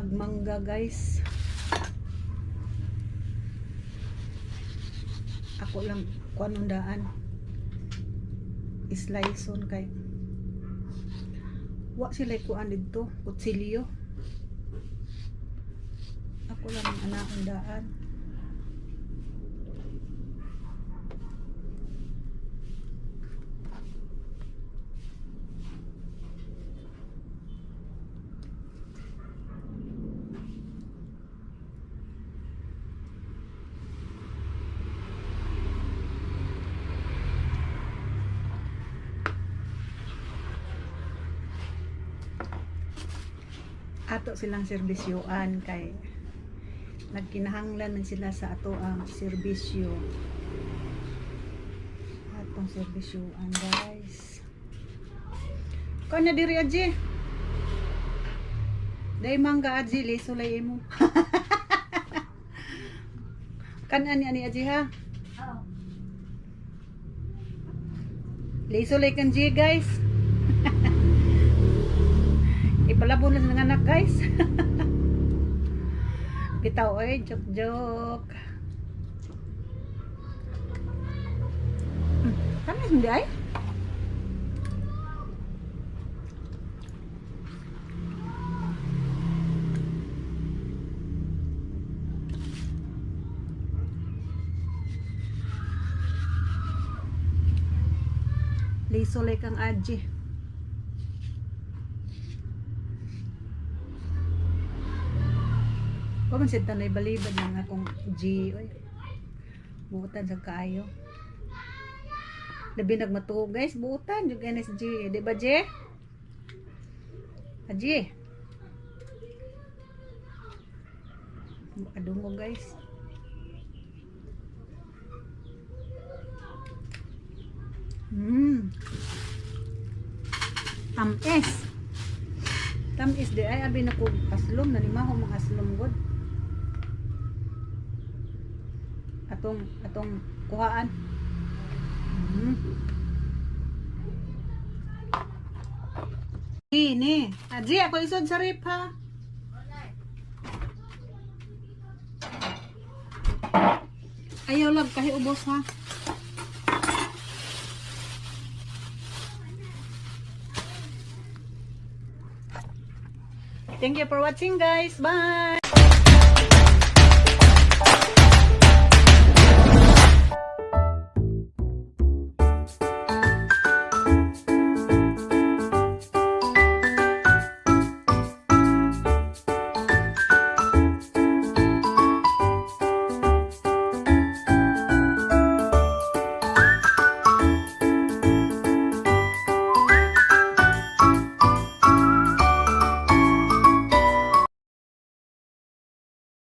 Tagmangga, guys. Ako lang kuan daan. Slice kay wa sila kuan didto, kutsilyo. Ako lang ang anaon daan. Ato silang serbisyoan kay nagkinahanglan man sila sa ato ang serbisyo. Atong serbisyoan, guys. Kuan na diri, Aji. Day mangga, Aji, liso lay imo. Kanan ni ani, Aji, ha. Oo. Liso lay kan G, guys. Ipalabo na sa mga anak, guys. Bitaw oy, joke joke. Tamis hindi ay? Liso lay kang Aji. Wa man sad tanay balibad ng akong G oy. Buotan sa kaayo. Labi nagmatuo, guys, buotan yung NSG, di ba, G? Aji. Adungo, guys. Tamis. Tamis di ay, abi na ko aslom na ni maho mga aslom god. Atong kuhaan. Ini, Aji, ako isod sa rep ha. Ayaw lang kahi ubos ha. Thank you for watching, guys. Bye.